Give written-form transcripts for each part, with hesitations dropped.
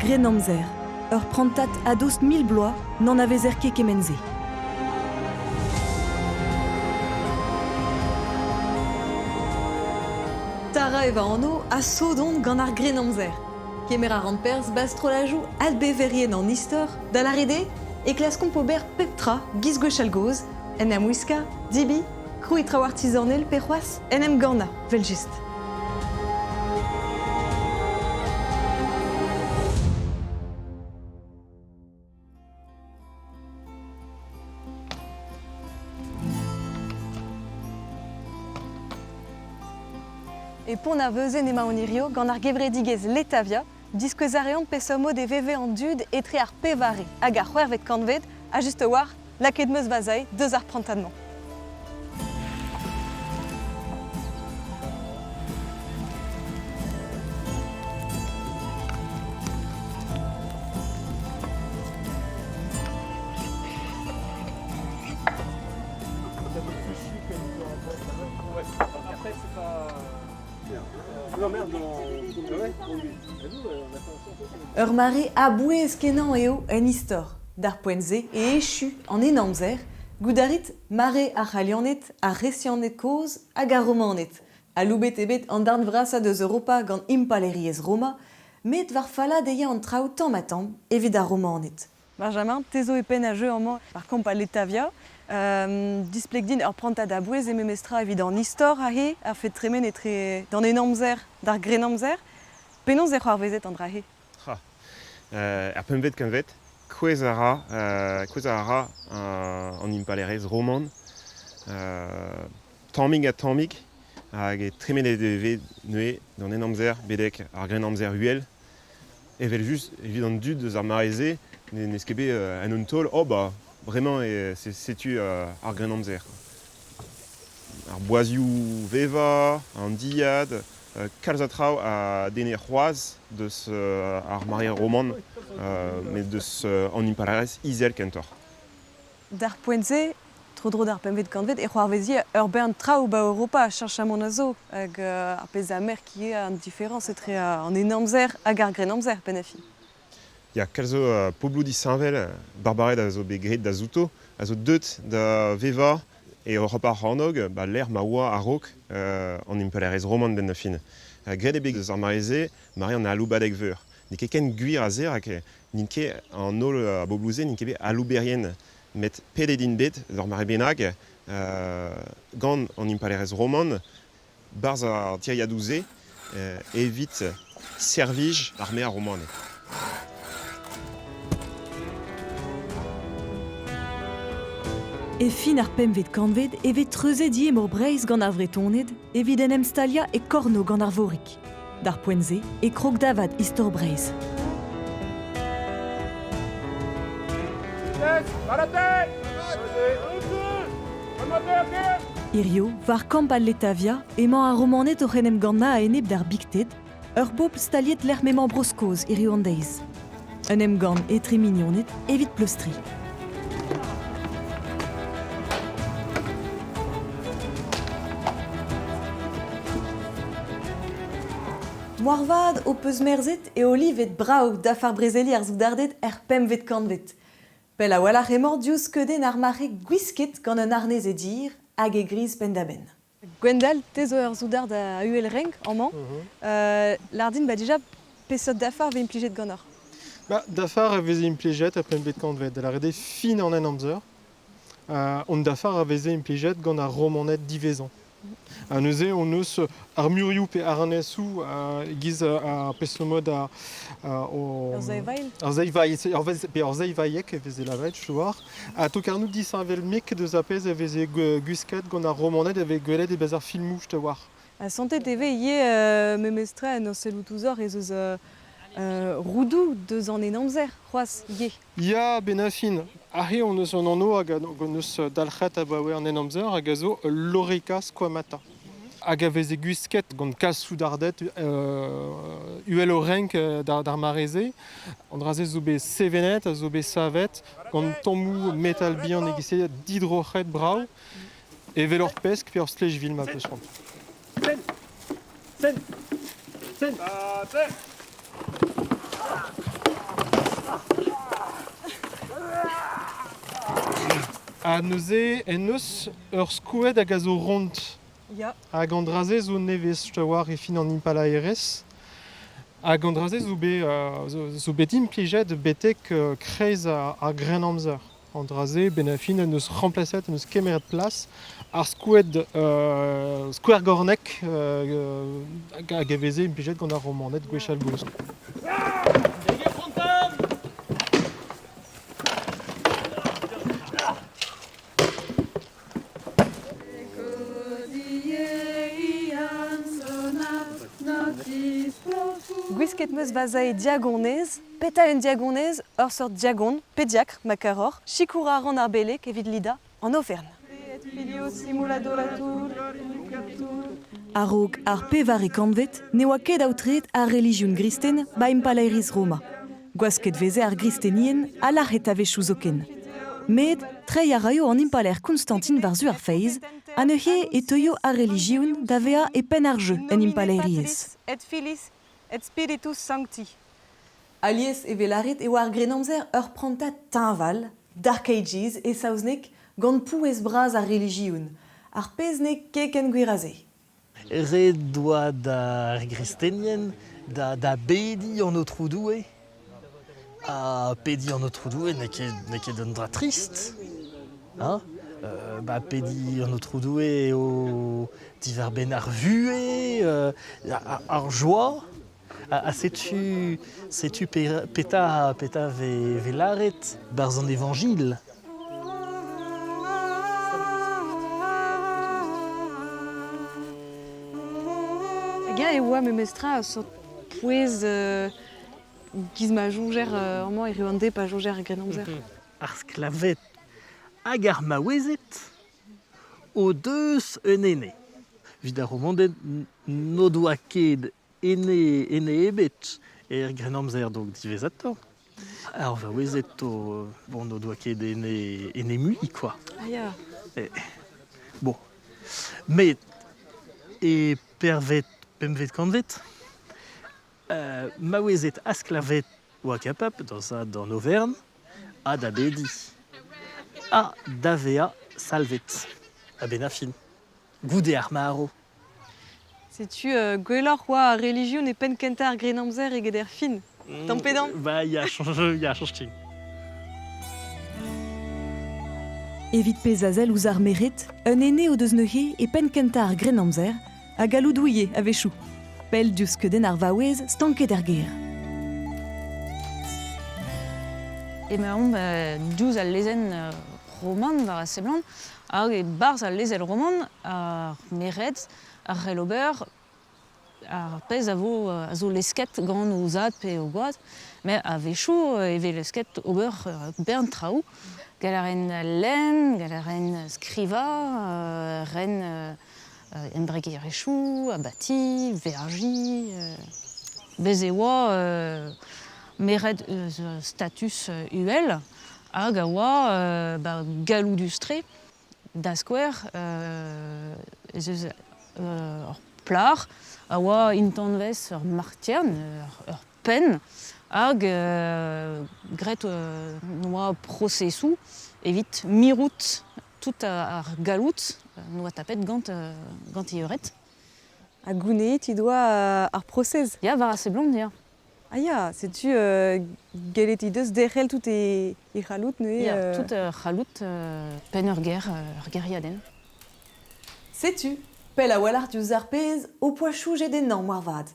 Grennamzer, ur prantad a-dost 1000 bloaz n'anavezer ket kement-se. Tara eo va anv ha sot on gant ar Grennamzer. Kemer a ran perzh 'ba strollajoù adbeverien an istor, da lâret eo e klaskomp ober pep tra giz gwechall-gozh, en em wiskañ, debriñ, krouiñ traoù artizanel pe c'hoazh en em gannañ, evel-just. E Pont-ar-Veuzenn emaon hirio gant ar gevredigezh Letavia. Diskouez a reont peseurt mod e veve an dud etre ar pevare hag ar c'hwec'hvet kantved, ha just a-walc'h, lakaet 'm eus va sae deus ar prantad-mañ. Ur mare a-bouez-kenañ eo en istor. D'ar poent-se e echu an Henamzer, goût a rit mare ar C'halianed, ar C'hresianed kozh hag ar Romaned. Aloubet eo bet an darn vrasañ deus Europa gant Impalaeriezh Roma, met war fallaat e ya an traoù tamm-ha-tamm evit ar Romaned. Benjamin, te zo e penn ar jeu amañ war kamp al Letavia. Displeg din ur prantad a-bouez eo memestra evit an istor aze, ar fed tremen etre d'an Henamzer d'ar Grennamzer. Penaos eo c'hoarvezet an dra-se? Ha, er pempvet kantved, kouezhañ a ra an impalaerezh roman tammig ha tammig hag e tremenet e vez neuze d'an Henamzer betek ar Grennamzer uhel. Evel-just, evit an dud eus ar mare-se, n'eus ket bet en un taol, oh bah, bremañ eo setu ar Grennamzer. Ar boazioù vevañ, an dilhad, kalz a traoù a denne c'hoazh deus ar mare roman, met deus an impalaerezh izel kentoc'h. D'ar poent-se, tro-dro d'ar pempvet kantved, e c'hoarvezie ur bern traoù 'ba Europa, cheñchamant a zo, hag ar pezh a merk ivez an diferañs etre an Henamzer hag ar Grennamzer, penn-ha-fin. Ya, kalz zo pobloù disheñvel, barbared a zo bet graet da zouto, a zo deuet da vevañ e Europa ar C'hornôg, ba lec'h ma oa a-raok an impalaerezh roman benn ar fin. Graet eo bet eus ar mare-se mare an aloubadeg veur. N'eo ket ken gwir a se rak n'int ket an holl a bobloù-se n'int ket bet alouberien, met pedet int bet d'ur mare bennak gant an impalaerezh roman 'barzh ar tiriadoù-se evit servij arme ar Romaned. E fin ar pempvet kantved e vez treuzet ivez Mor Breizh gant ar Vretoned evit en em staliañ e kornôg an Arvorig. D'ar poent-se e krog da vat istor Breizh. Hirio, war kamp al Letavia, emañ ar Romaned oc'h en em gannañ a-enep d'ar Bikted, ur bobl staliet lec'h m'emañ Bro-Skos hiziv an deiz. Un emgann etre mignoned evit pleustriñ. Moarvat ho peus merzet eo livet brav dafar brezeliñ ar soudarded er pempvet kantved. Pell a-walc'h emañ diouzh skeudenn ar marc'heg gwisket gant un harnez e dir hag e griz penn-da-benn. Gwendal, te zo ur soudard a uhel renk amañ. Lâr din ba dija peseurt dafar vez implijet ganeoc'h? Ba, dafar a veze implijet er pempvet kantved, da lâret eo fin an Henamzer. Hon dafar a veze implijet gant ar Romaned diwezhañ. Ha neuze hon eus ar murioù pe arnesoù e-giz ar peseurt mod a Ur sae-vailh? Ur sae-vailh, pe ur sae-vailhek e veze lavaret chouar. Ha tokarnoù disheñvel-mik deus ar pezh a veze gwisket gant ar Romaned a vez gwelet e-barzh ar filmoù, je te war. Ha santet e vez ivez memestra en ur sellout ouzhoc'h ez eus roudoù deus an Henamzer c'hoazh ivez. Ya, benn-ar-fin. Aze hon eus un anv hag hon eus dalc'het abaoe an Henamzer hag a zo ul lorica squamata. Hag a veze gwisket gant kalz soudarded uhel o renk d'ar mare-se. An dra-se zo bet sevenet, a zo bet savet gant tammoù metal bihan e-giz-se didroc'het brav, evel ur pesk pe ur stlejvil ma peus c'hoant. Sen! Sen! Sen! Ha neuze en eus ur skoed hag a zo ront. Ya. Hag an dra-se zo nevez, je war e fin an impalaerezh. Hag an dra-se zo bet, zo bet implijet betek kreiz ar Grennamzer. An dra-se, ben a fin, en eus remplaset, en eus kemeret plas ar skoed skouergornek hag a veze implijet gant ar Romaned gwechall gozh. Gwisket 'm eus va sae diagonez, petra un diagonez, ur seurt diagon, pe diakr, ma karoc'h, sikour a ran ar beleg evit lidañ an oferenn. A-raok ar pevare kantved ne oa ket aotreet ar relijion gristen 'ba impalaeriezh Roma. Gwasket 'veze ar gristenien ha lac'het a-wechoù zoken. Met treiñ a raio an impalaer Konstantin war-zu ar feiz ha neuze e teuio ar relijion da vezañ e penn ar jeu en impalaeriezh. Et filis et spiritus sancti. Alies e vez lâret e oa ar Grennamzer ur prantad teñval, Dark Ages e saozneg, gant pouez bras ar relijion, ar pezh n'eo ket ken gwir a se. Ret oa d'ar gristenien da bediñ an Aotrou Doue. Ha pediñ an Aotrou Doue n'eo ket un dra trist. Hein? Ba pediñ an Aotrou Doue eo diwar-benn ar vuhez, ar joa. Ha setu setu petra petra vez lâret 'barzh an Evañjil. Hag-eñ e oa memestra ur seurt pouez giz ma soñjer amañ e Ruande pa soñjer er Grennamzer. Ar sklaved hag ar maouezed o deus un ene. Evit ar Romanded n'o doa ket ene, ene ebet er Grennamzer donc diwezhatoc'h. Ar vaouezed o, bon, n'o doa ket ene, ene mui, quoi. Ah ya. Et, bon. Met e pervet, pempvet kantved, maouezed ha sklaved oa kapabl da zad d'an overn ha da bediñ ha da vezañ salvet a-benn ar fin, goude ar marv. Setu gwelloc'h oa ar relijion e penn kentañ ar Grennamzer eget er fin. Tamm pe damm. Ba ya, ya, chañch Evit pezh a sell ouzh ar merc'hed, un ene o deus neuze e penn kentañ ar Grennamzer ha gallout ouie a-wechoù. Pell diouzh skeudenn ar vaouez stanket er gêr. Emaomp diouzh al lezenn roman war a seblant hag e-barzh al lezenn roman ar merc'hed a c'hell ober ar pezh a vo a zo lesket gant o zad pe o gwaz met a-wechoù e vez lesket ober bern traoù gall a ren lenn, gall a ren skrivañ, ren embregerezhioù, abati, veajiñ. Bez' e oa meret eus status uhel hag a oa ba, galloudus-tre. Da skouer ez eus ur plac'h a oa intañvez ur martiern, ur penn, hag graet noa prosesoù evit mirout tout ar galloud noa tapet gant gant e eured. Ha gounezet he doa ar prosez? Ya, war a seblant, ya. Ah ya, setu gellet he deus derc'hel tout e c'halloud neuze. Ya, tout c'halloud penn ur gêr, ur gêriadenn. Setu, pell a-walc'h diouzh ar pezh ho poa choujet ennañ moarvat.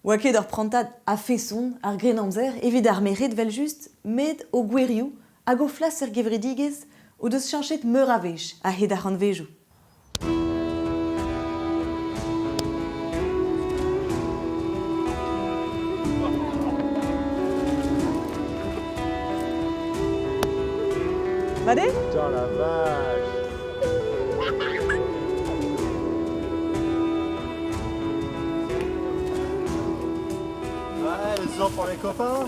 Oa ket ur prantad a-feson ar Grennamzer evit ar merc'hed 'vel-just, met o gwirioù hag o flas er gevredigezh o deus cheñchet meur a wech a-hed ar c'hantvejoù. Mat eo? Putain la vache! Ouais, le sang pour les copains!